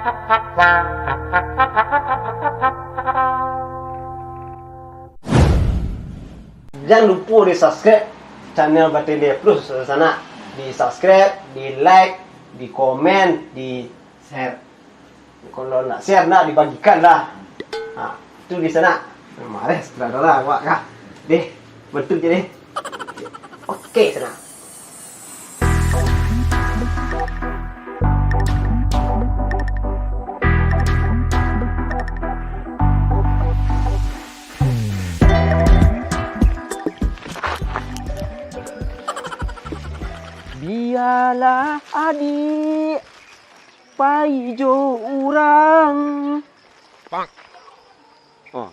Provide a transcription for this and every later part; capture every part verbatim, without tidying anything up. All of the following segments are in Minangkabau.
Jan lupo di-subscribe channel Batele Plus, sanak. Di-subscribe, di-like, di-komen, di-share. Kalau nak share, nak dibagikan lah. Ha, tu di sana. Marah sutradara awak kah? Deh, bantu je deh. Oke, sana. Bialah adik pai jo urang. Oh.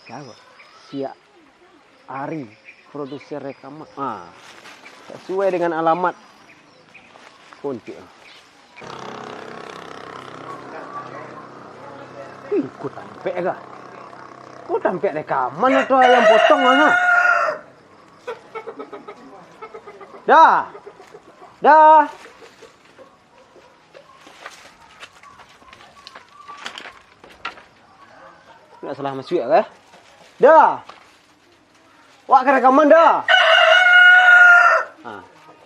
Siapa? Siak Ari, produser rekaman. Ah. Sesuai dengan alamat. Kuntik. Wih, ku tampek kah? Ku tampek rekaman atau ayam potong lah, ha? Dah. Dah. Nak salah masuak kah? Dah. Wak ka rekaman dah. Ha.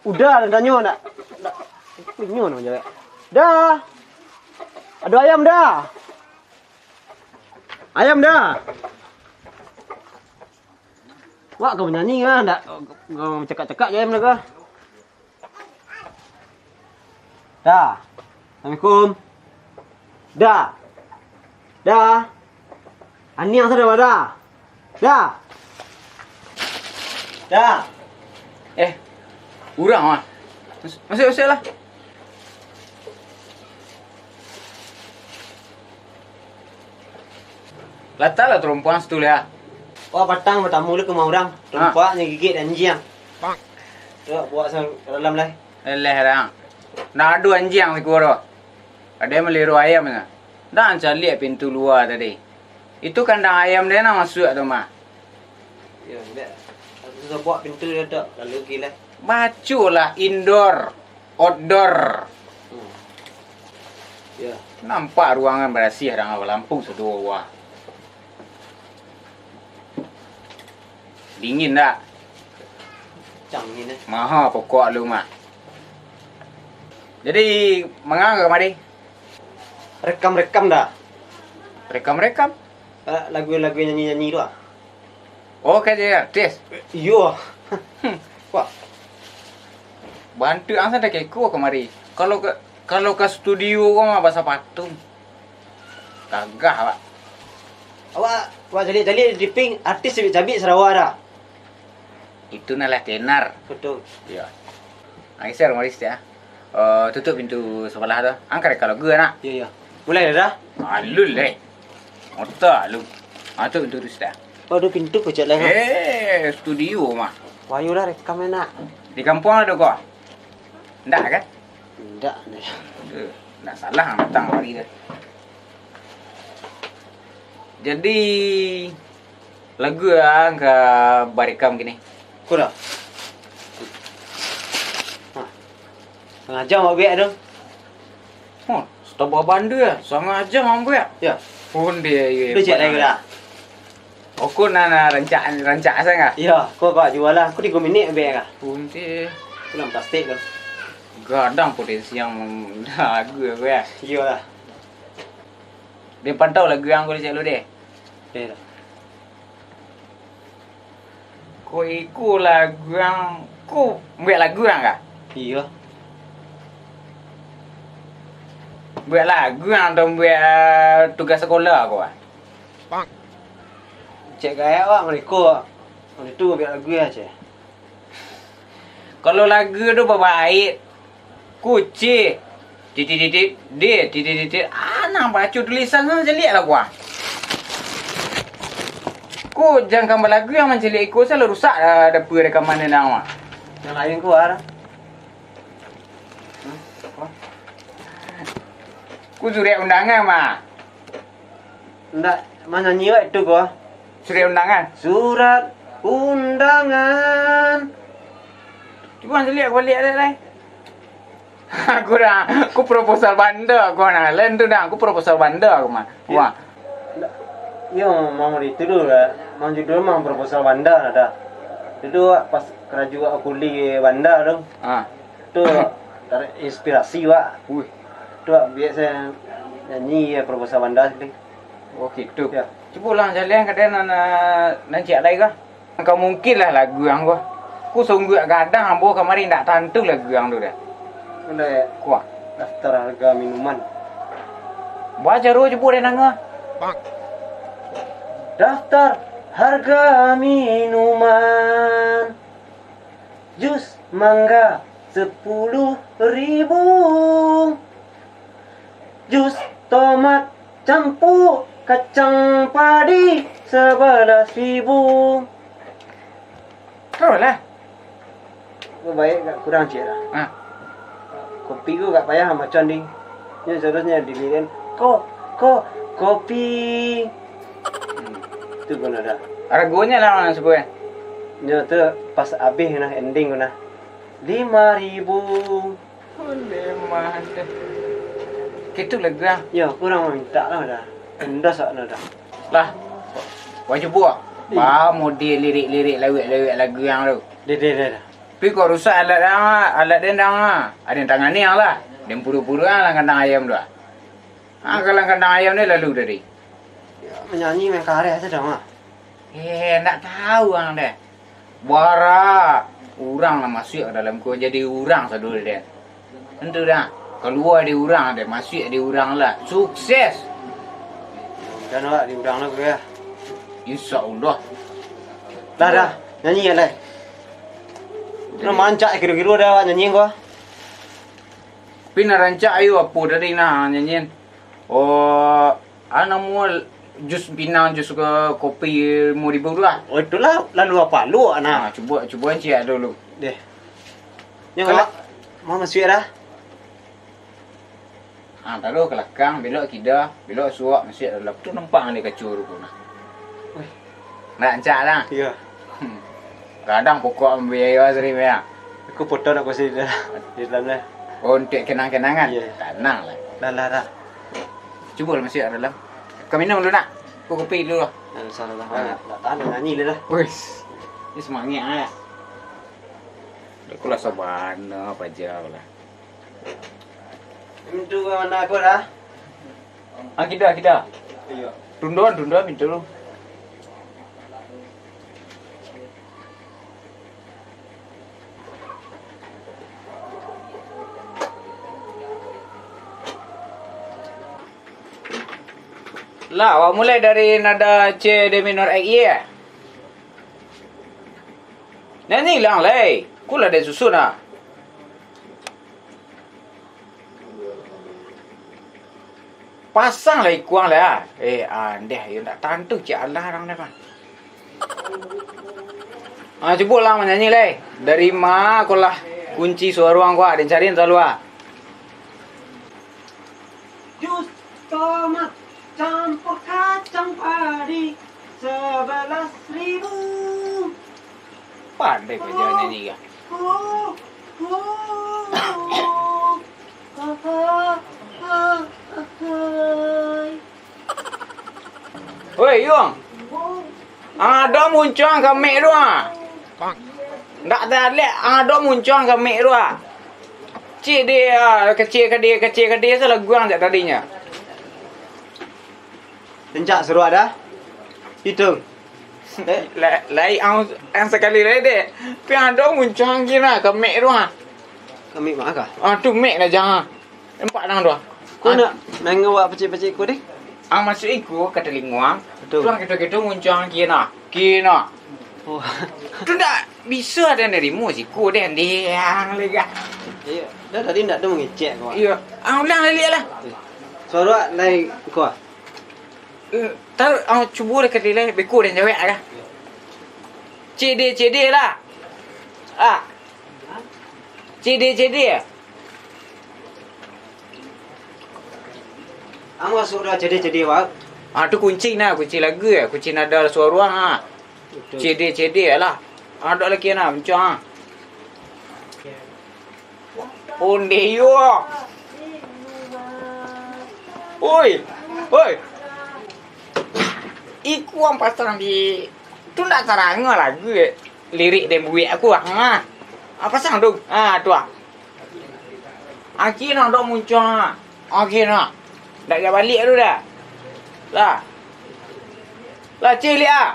Udah, dan tanyo nak. Nak. Inyo nak manjawab. Dah. Ado ayam dah. Ayam dah. Wak ka manyanyi kah? Ndak, ka cakak-cakak jo ayam dah kah? Dah. Assalamualaikum. Dah. Dah. Aniang sudah dah. Dah. Dah. Eh, urang mah. Mas-, masuak, masuak lah. Lataklah tarompa situ lah. Wah, patang batamu lah ka rumah urang. Ha. Tarompa nyo gigik dek anjiang. Tu, bawa sa-, ka dalam lai. Alah, urang. Ndak ado anjiang siko tu. Ado nan maliharo ayam tu. Ndak mancaliak pintu lua tadi. Itu kandang ayam den nan masuak tu mah. Yo, ndak. Susah buka pintu dia tu. Lalu gila. Bacolah indoor, outdoor. Hmm. Yo. Nampak ruangan barasiah, dang, balampu sadoa. Dingin ndak? Cangin, eh. Maha pokok lu mah. Jadi, manga ka kamari? Rekam-rekam dah. Rekam-rekam? Ah, lagu-lagu nyanyi-nyanyi tu ah. Oh, ka jadi artis? Iyo. Hmm. Wah. Bantuak ang sadang keko kamari. Kalau ka, kalau ka studio ko mah basapatu. Gagah, Pak. Awak, awak caliak-caliak di triping, artis cabik-cabik sarawa dah. Itu nan lah tenar. Betul. Iyo. Ang geser kamari saketek, ah. Eh, tutuik pintu sabalah tu. Ang ka reka lagu, nak? Iyo, iyo. Mulai dah, dah? Alun, leh. Mota alun. Ah, tutuik pintu tu saketek. Oh, ado pintu pacak lai, ha? Eh, studio mah. Payolah rekam, nak. Di kampuang ado ko? Ndak, kan? Ndak, ndak. Eh, ndak salah ang datang kamari tu. Jadi, lagu ang ka barekam kini? Ko dah. Ha. Sangaja awak buek tu. Oh, satabah banda, sangaja ang buek. Yo. Onde, yo. Tu cek lai ko dah. Oko nan, nan rancak, rancak asa kah? Iyo, ko kau jual lah. Ko tigo minik buek kah? Onde. Ko dalam plastik tu. Gadang potensi ang lagu ko, yo. Iyolah. Den pantau lagu ang ko dek lu deh. Oke lah. Ko iko lagu ang, ko buek lagu ang kah? Iyo. Buek lagu ang atau buek, eh, tugas sekolah ko, ah? Cek gaya awak mereko. Waktu tu buek lagu ya, cek. Kalau lagu tu babaik, kucing, titik-titik, di, titik-titik, ah, nan baco tulisan tu caliak lah, kuah. Ko jangkang balagu nan mancaliak iko, salah rusak dah, dah rekaman ni dah, wah. Nan lain ko, ah. Hmm, apa? Ko surek undangan, mah. Ndak manyanyi wak itu ko. Surat undangan. Surat undangan. Cubo caliak baliak dek, lai. Aku dah, aku proposal banda aku nah. Lain tu dah, aku proposal banda aku mah. Wah. Iyo, memang itu dulu lah. Memang judul memang proposal banda lah dah. Itu pas karajo wak kuli banda tu. Ah. Tu tarik inspirasi wak. Wih. Tu wak biak saya nyanyi ya proposal banda sekali. Oh, gitu. Ya. Cubo lah, jaleh ka den nan, nan ciek lai kah? Ka mungkin lah lagu ang ko. Ku sungguah gadang ambo kamari, ndak tantu lagu ang tu dah. Kuah. Daftar harga minuman. Baa caro cubo den nanga? Daftar harga minuman. Jus mangga sepuluh ribu. Jus tomat campur kacang padi sebelas ribu. Taruih lah. Baik, agak kurang ciek lah. Ha. Kopi tu agak payah macam ni. Nyo seharusnyo dilirin. Ko, ko, kopi. Hmm. Tu pun ada. Hargonyo lah, mana sebuah? Nyo tu pas abih nah, ending tu nah. Lima ribu. Boleh mah tu. Kitu lah, Gang. Yo, kurang mintak lah dah. Endas awak dah. Lah, wak cubo. Iyo. Ba model lirik-lirik lawik-lawik lagu ang tu. Deh, deh, deh, deh. Tapi kok rusak alat ang, alat den dang ah. Aden tangani ang lah. Den puru-puru ang lah kandang ayam tu ah. Ah, kalau kandang ayam ni lalu tadi. Yo, manyanyi main kareh sajo dong ah. Eh, ndak tahu ang deh. Bara urang lah masuak ka dalam ko, jadi urang sadonyo deh. Tentu dah. Kalua di urang deh, masuak di urang lah. Sukses. Dan awak di urang lah ko ya. Insya Allah. Dah, dah. Nyanyi ya, Lai. Lah mancak kiro-kiro dah awak nyanyi ko. Tapi nak rancak ayo apo tadi nah nyanyian. Oh, ah, namo jus pinang, jus ke kopi limo ribu tu lah. Oh, itulah lalu apa lu, nah. Ah, cubo, cubo ciek dulu. Deh. Yang Kalau awak mau masuak dah? Ah, taruh ke belakang, belok kida, belok suok, masuak dalam. Tu nampak di kaca ruko nah. Wih. Nak rancak lah. Iya. Hmm. Kadang pokok ambiayo sering ya. Aku foto nak kasih dah di dalam dah. Oh, untuk kenang-kenangan. Iya. Tanang lah. Dah lah dah. Cuba lah masuk dalam. Kau minum dulu nak? Aku kopi dulu lah. Dah salah dah. Ah. Nak tahan nyanyi dulu dah. Wis. Ni semangat lah. Aku lah sabana paja lah. Mintu ka mana aku dah? Ah, kida, kida. Iya. Tunduan, tunduan, mintu lu. Lah, awak mulai dari nada C D minor F, iya? Nyanyi lang lai. Kulah den susun ah. Pasang lah ikuang lah. Eh, andeh, yo ndak tantu cik alah urang deh, Bang. Ah, cubo lah manyanyi lai. Dari ma ko lah kunci suaro ang ko, ah, den cari saluah. Jus tomat campur kacang padi, sebelas ribu. Pandai kau jangan nyanyi, ya. Woi, Yung. Ang ado muncuang ka mik tu, ah. Ndak talek, ang ado muncuang ka mik tu, ah. Cik di, ah, kecil ka di, kecil ka di, salah guang jak tadinyo. Rancak suruah dah. Itu. Eh? La-, lai ang, ang sakali lai dek. Pi ado muncuang kira ka mik tu, ah. Ka mik ma kah? Ah, tu mik lah jangan. Nampak dang tu, ah. Ko nak nangah wak pacik-pacik ko deh? Ang masuak iko ka talingo ang. Betul. Tu ang kito-kito muncuang kina. Kina. Oh. Tu ndak bisa ado narimo siko deh, andeh ang lega. Iya. Dah tadi ndak ado mangecek ko. Iya. Ang ulang baliak lah. Suaro lai ko. Eh, tar, ang cubo lah kali lai, beko den jawek lah. Cede, cede lah. Ah. Cede, cede. Ang masuak dah cede-cede, Wak. Ah, tu kunci nah, kunci lagu ya, kunci nada suaro ang, ah. Betul. Cede, cede lah. Ah, dok lagi nah, muncuang, ah. Onde yo. Oi, oi. Iko ang pasang di tu ndak tarang lagu, eh. Lirik den buek aku, ah. Ah, pasang tu. Ah, tu ah. Aki nak dok muncuang, ah. Aki nak. Ndak jak baliak tu dah. Lah. Lah, ciliak ah.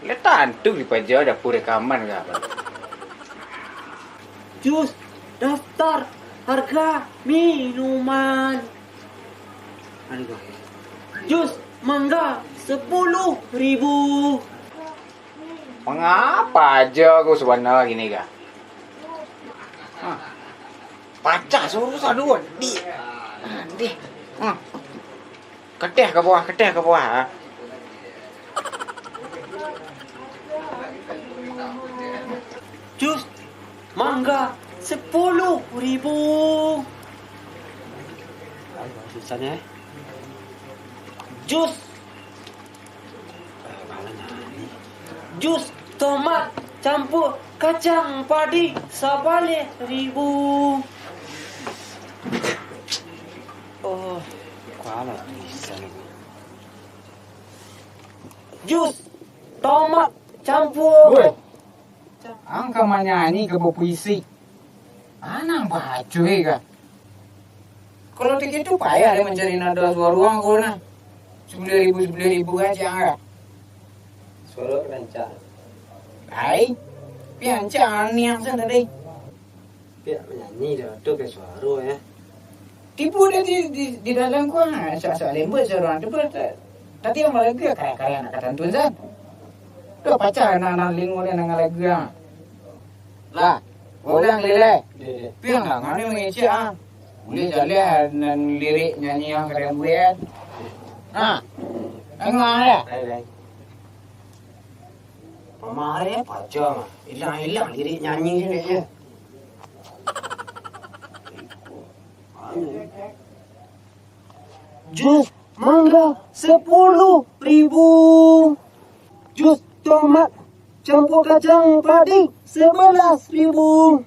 Lah tantu dipaja dapur rekaman ka. Jus, daftar harga minuman. Anu ka. Jus mangga sepuluh ribu. Mangapa aja ko sabana kini ka? Hah. Pacah suruh sadu, di. Di. Hah. Kateh ka bawah, kateh ka bawah, ha. Jus mangga sepuluh ribu. Susahnya, eh. Jus. Jus tomat campur kacang padi sabaleh ribu. Oh, kalah tulisan ini. Jus tomat campur. Woi, ang ka manyanyi ka bapuisi? Anang baco ka. Kalau tak itu payah deh mancari nada suara ang ko nah. Sepuluh ribu, sepuluh ribu aja ka. Suara rancak. Ai, piancak niang san tadi. Pihak penyanyi dah tu ke suara ya. Tipu dah di, di, di dalam ko, ha, asa-asa lembut suara tu pun ta-, tadi yang lagi karya-karya nak katantun san. Tu pacah anak-anak lingo dia nang lagu ah. Lah, ulang lele. Piang lah ngani mangecek ah. Boleh jaleh nan lirik nyanyi yang kalian buat. Ha. Dengar ya. Kemarin pacah mah. Hilang-hilang lirik nyanyi ni je. Jus mangga sepuluh ribu. Jus tomat campur kacang padi sebelas ribu.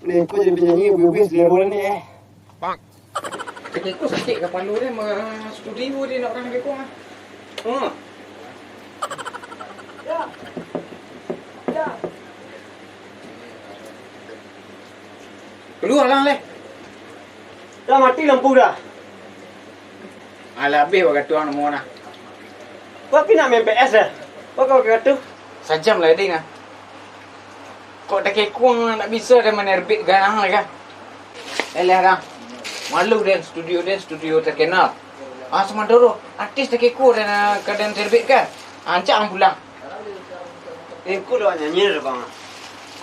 Ni ko jadi penyanyi, bugis dia bulan ni eh. Bang. Kaki ko sakik kapalo dia, ma studio dia nak orang kaki ko ah. Hmm. Kalua lah leh. Dah mati lampu dah. Alah abih bagatuang namo nah. Kau pi nak main P S dah? Kau kau katu? Sajam lah ding ah. Kok takekung nak bisa dah manerbit ganang lah kah? Eleh dah. Malu den studio den studio terkenal. Ah samantaro artis takekung dan ah, ka den terbitkan. Ancak ang pulang. Eh, ku dah nyanyi dah bang.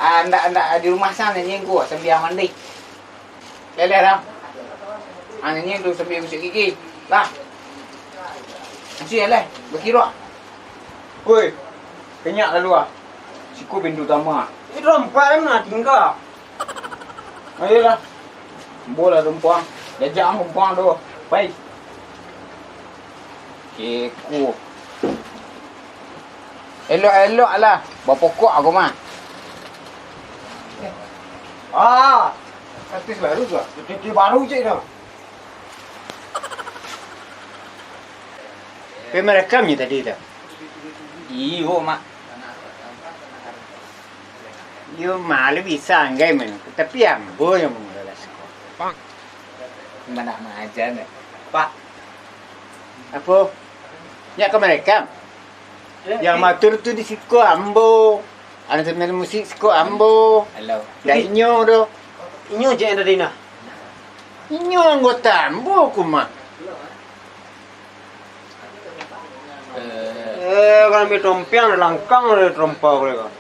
Ah, ndak ndak di rumah sana nyanyi ku sambil mandi. Leleh dah. Ah, nyanyi tu sambil gosok gigi. Lah. Masih leleh. Berkirok. Woi. Kenyak lalu ah. Siku pintu utama. Itu empat mana tinggal. Ayolah. Bola tumpang. Jajak ang tumpang tu. Pai. Keko. Elok-elok lah. Bapokok aku mah. Ah. Artis baru tu ah. Artis baru cik tu. Kau merekam je tadi tu? Iyo, Mak. Iyo, malu bisa anggai main. Tapi ambo yang manggalasi ko. Bang. Mana maja ni? Pak. Apo? Nyak ka merekam? Eh, yang eh. Matur tu di siko ambo. Aransemen musik siko ambo. Halo. Dak inyo doh. Inyo je yang tadi nah. Inyo anggota ambo, kuma. Eh, kalau ambil tompiang, langkang dari trompa mereka.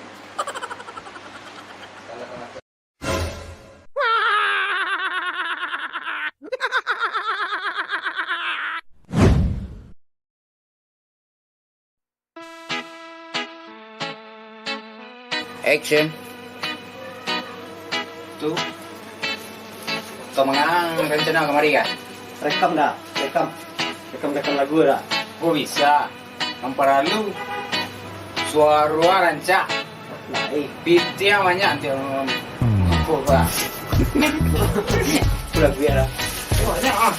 Action. Tu. Kau mangang rencana kamari kah? Rekam dah, rekam. Rekam-rekam lagu dah. Kok bisa? Amparalu. Suaro rancak. Lain. Pitiang banyak nanti orang ngomong. Apa, Pak? Pulang biar lah. Banyak ah.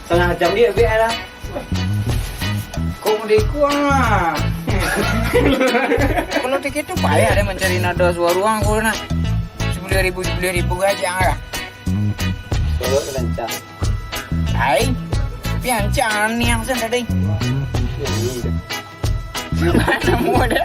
Setengah jam dia biar lah. Kau merdeka ah. Kalau tiket tu payah deh mencari nado suaro orang kau nah. Sepuluh ribu, sepuluh ribu aja lah. Suaro rancak. Ai, pian caniang sen tadi. Mana muda?